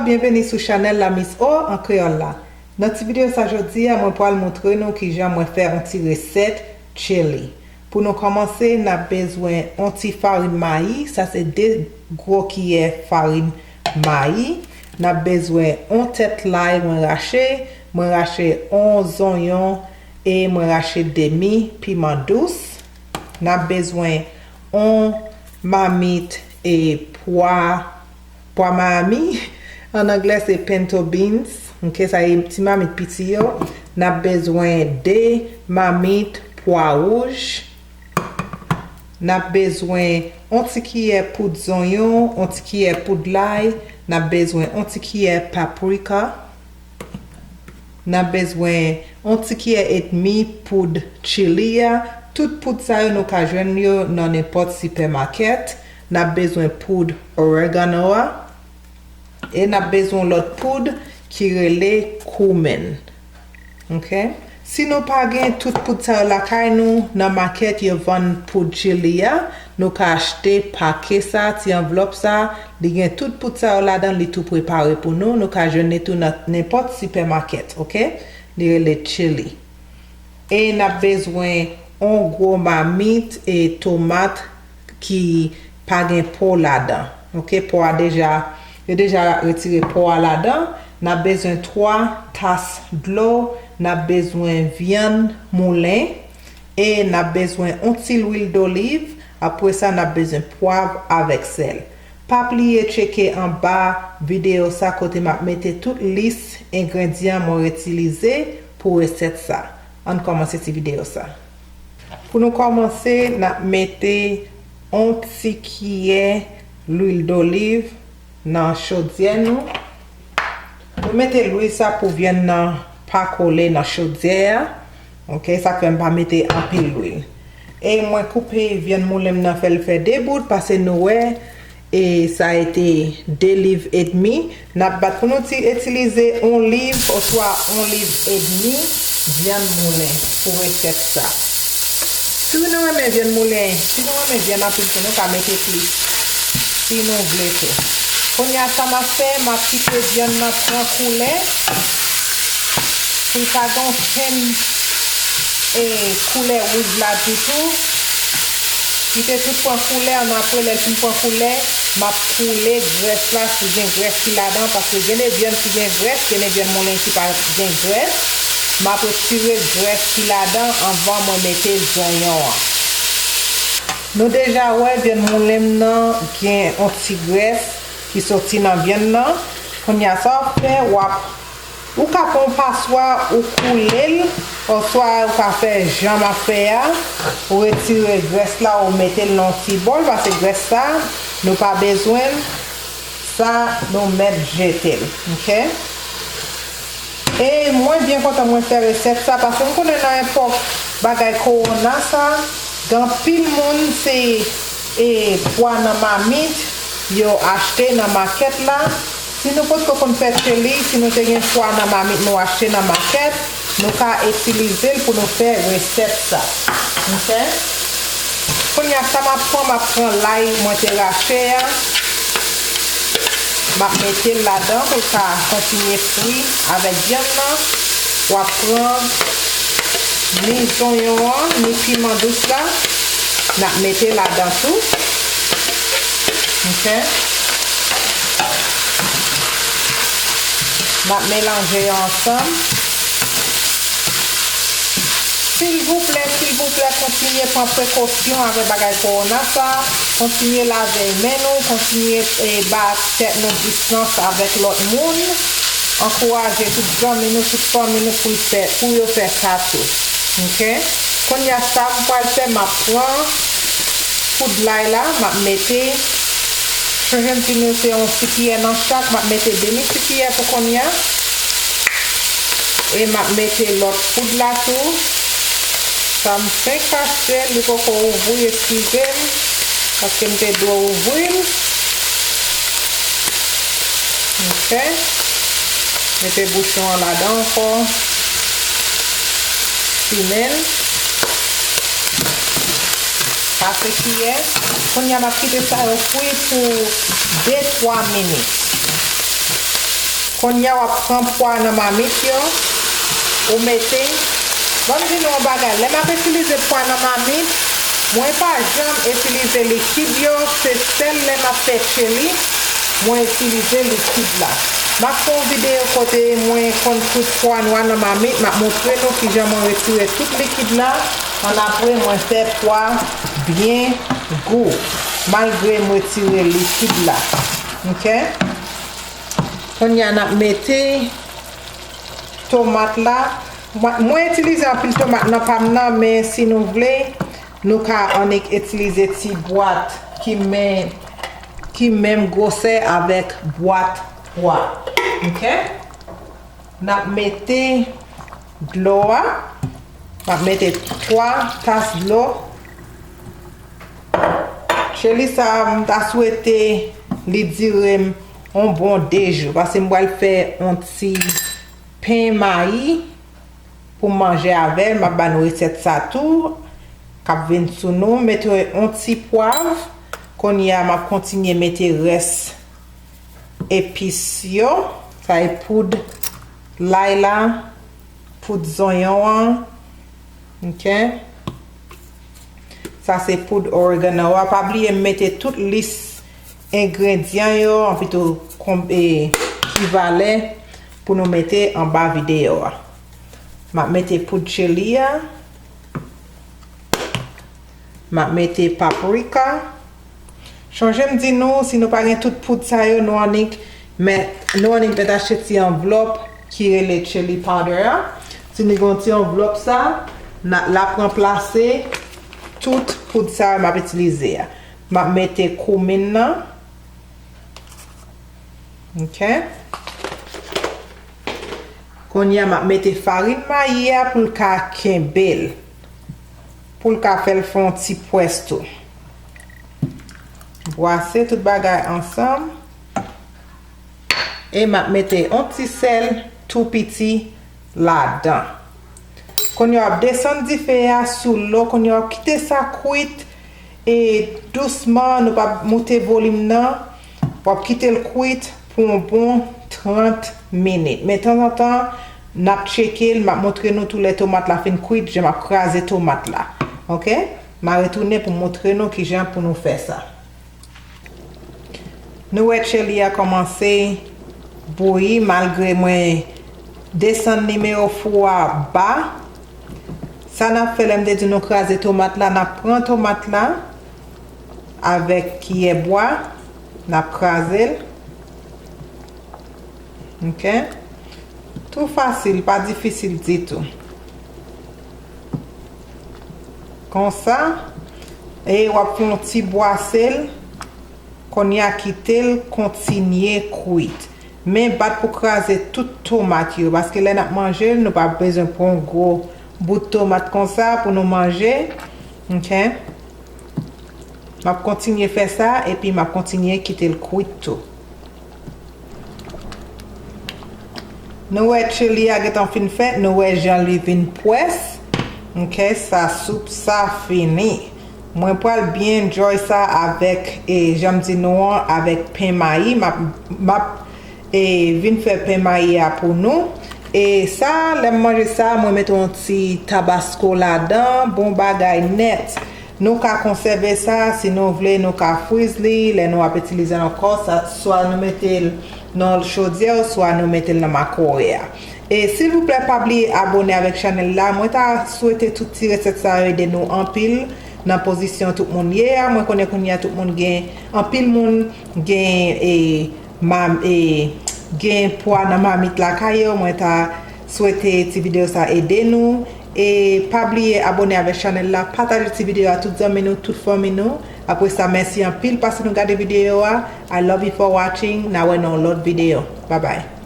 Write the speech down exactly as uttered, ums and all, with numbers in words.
Byenveni sou chanèl la Miss O an kreyòl la. Nan ti videyo sa jodi a, mwen pral montre nou kijan mwen fè yon ti resèt chili. Pou nou kòmanse, n ap bezwen yon ti farin mayi, sa se de gwo kiyè farin mayi. N ap bezwen yon tèt lay mwen rache, mwen rache yon zonyon e mwen rache demi piman dous. N ap bezwen yon mamit e pwa pwa mayami, an anglè se pinto beans, ok, sa e ti mamit piti yo. N ap bezwen de mamit pwa wouj. N ap bezwen yon ti kiyè poud zonyon, yon ti kiyè poud lay. N ap bezwen yon ti kiyè paprika. N ap bezwen yon ti kiyè edmi poud chili a. Tout poud sa yo nou ka jwenn yo nan nenpòt sipèmakèt. N ap bezwen poud oregano a. E n ap bezwen yon lòt poud ki rele cumin. Ok? Si nou pa gen tout poud sa yo lakay nou, nan makèt yo vann poud chili a, nou ka achte pake sa, ti anvlòp sa, li gen tout poud sa yo ladan, li tou prepare pou nou, nou ka jwenn li tou nan nenpòt sipèmakèt, ok? Li rele chili. E n ap bezwen yon gwo mamit e tomat ki pa gen po ladan. Ok, po a deja, yo deja retire po a ladan. N ap bezwen twa tas dlo, n ap bezwen vyann moulen e n ap bezwen yon ti lwil doliv. Apre sa, n ap bezwen pwav avèk sèl. Pa bliye tcheke anba videyo sa kote m ap mete tout lis engredyan mwen itilize pou resèt sa. Ann kòmanse ti videyo sa. Pou nou kòmanse, n ap mete yon ti kiyè lwil doliv nan chodyè nou. Nou mete lwil sa pou vyann nan pa kole nan chodyè a. Ok, sa k fè m pa mete anpil lwil. E mwen koupe vyann moulen m nan, fè l fè de bout, paske nou wè e sa ete de liv edmi. N ap bat pou nou ti itilize yon liv oswa yon liv edmi vyann moulen pou resèt sa. Si nou renmen vyann moulen, si nou renmen vyann anpil tou, nou ka mete plis si nou vle tou. Kounye a, sa m ap fè, m ap kite vyann nan pran koulè. Pou l pa gen yon fèm e koulè wouj la ditou. Kite tout pran koulè, ann apre lè l fin pran koulè, m ap koule grès la si gen grès ki ladan, paske gen de vyann ki gen grès, gen de vyann moulen ki pa gen grès. M ap retire grès ki ladan anvan mwen mete zonyon an. Nou deja wè vyann moulen m nan gen yon ti grès ki soti nan vyann nan. Kounye a, sa w ap fè, w ap Ou ka pran yon paswa, ou koule l, oswa ou ka fè jan m ap fè a, ou retire grès la, ou mete l nan yon ti bòl, paske grès sa, nou pa bezwen l, sa, nou mèt jete l, ok? E mwen byen kontan mwen fè resèt sa, paske m konnen nan epòk bagay kowona sa, gen anpil moun se e pwa nan mamit yo achte nan makèt la. Si nou potko konn fè chili, si nou te gen pwa nan mamit nou achte nan makèt, nou ka itilize l pou nou fè resèt sa. Ok? Kounye a, sa m ap pran, m ap pran lay mwen te rache a. M ap mete l ladan pou l ka kontinye fri avèk vyann nan. W ap pran ni zonyon an, ni piman dous la. N ap mete ladan tou. Ok. N ap melanje yo ansanm. Silvouplè, silvouplè, kontinye pran prekosyon avèk bagay kowona sa. Kontinye lave men nou, kontinye, e, ba tèt nou distans avèk lòt moun. Ankouraje tout zanmi nou, tout fanmi nou pou l fè, pou yo fè sa tou. Ok? Kounye a, sa m pral fè, m ap pran poud lay la, m ap mete, chonje m di nou se yon ti kiyè nan chak, m ap mete demi ti kiyè pou kounye a. E m ap mete lòt poud la tou. Sa m fenk achte, li poko ouvri, eskize m, paske m te dwe ouvri l. Ok. Mete bouchon an ladan ankò. Simen l. Pase kiyè. Kounye a, n ap kite sa yo fri pou de, twa minit. Kounye a w ap pran pwa nan mamit yo, ou mete. Ban m di nou yon bagay, lè m ap itilize pwa nan mamit, mwen pa janm itilize likid yo, se sèl lè m ap fè chili, mwen itilize likid la. M ap fè yon videyo kote mwen konn tout pwa nwa nan mamit, m ap montre nou kijan mwen retire tout likid la, annapre mwen fè pwa byen gou, malgre m retire likid la. Ok? Kounye a n ap mete tomat la. Mwen, mwen itilize anpil tomat nan pa m nan, men si nou vle, nou ka annik itilize ti bwat ki men, ki menm gwosè avèk bwat pwa. Ok? N ap mete dlo a. M ap mete twa tas dlo. Chili sa a, m ta swete li dire m yon bon de jou, paske m pral fè yon ti pen mayi pou m manje avè l. M ap ba nou resèt sa tou, k ap vin sou nou. Mete yon ti pwav. Kounye a, m ap kontinye mete rès epis yo. Sa e poud lay la, poud zonyon an. Ok. Sa se poud oregano a. Pa bliye m mete tout lis engredyan yo, anpito konb-, e, ki valè pou nou mete anba videyo a. M ap mete poud chili a. M ap mete paprika. Chonje m di nou, si nou pa gen tout poud sa yo, nou annik mèt, nou annik mèt achte ti anvlòp ki rele chili powder a. Si nou gen yon ti anvlòp sa, n a, l ap ranplase tout poud sa yo m ap itilize a. M ap mete koumin nan. Ok. Kounye a, m ap mete farin mayi a pou l ka kenbe l, pou l ka fè l fè yon ti pwès tou. Bwase tout bagay ansanm. E m ap mete yon ti sèl tou piti ladan. Kounye a, w ap desann dife a sou lo. Kounye a, w ap kite sa kwit e dousman, nou p ap moute volim nan. W ap kite l kwit pou yon bon trant minit. Men tanzantan, n ap tcheke l, m ap montre nou tou lè tomat la fin kwit, jan m ap kraze tomat la. Ok? M a retounen pou montre nou kijan pou nou fè sa. Nou wè chili a kòmanse bouyi malgre mwen desann nimewo fou a ba. Sa n ap fè, lè m te di nou kraze tomat la, n ap pran tomat la avèk kiyè bwa, n ap kraze l. Ok? Tou fasil, pa difisil ditou. Konsa, e w ap fè yon ti bwase l, kounye a kite l kontinye kwit. Men bat pou kraze tout tomat yo, paske lè n ap manje l, nou pa bezwen pran yon gwo bout tomat konsa pou nou manje. Ok? M ap kontinye fè sa, epi m ap kontinye kite l kwit tou. Nou wè chili a gentan fin fèt, nou wè jan li vin pwès. Ok, sa soup sa fini. Mwen pral byen enjoy sa avèk, e, jan m di nou an, avèk pen mayi. M ap, m ap, e, vin fè pen mayi a pou nou. E sa, lè m manje sa, mwen mete yon ti tabasko ladan, bon bagay nèt. Nou ka konsève sa, si nou vle, nou ka friz li, lè nou ap itilize l ankò, sa, swa nou mete l nan chodyè, swa nou mete l nan makwowè a. E silvouplè, pa bliye abone avèk chanèl la. Mwen ta swete tout ti resèt sa yo ede nou anpil nan pozisyon tout moun ye a. Mwen konnen kounye a tout moun gen, anpil moun gen, e, mam-, e, gen pwa nan mamit lakay yo. Mwen ta swete ti videyo sa ede nou. E pa bliye abone avèk chanèl la, pataje ti videyo a tout zanmi nou, tout fanmi nou. Apre sa, mèsi anpil paske nou gade videyo a. I love you for watching. N a wè nan yon lòt videyo. Bye bye.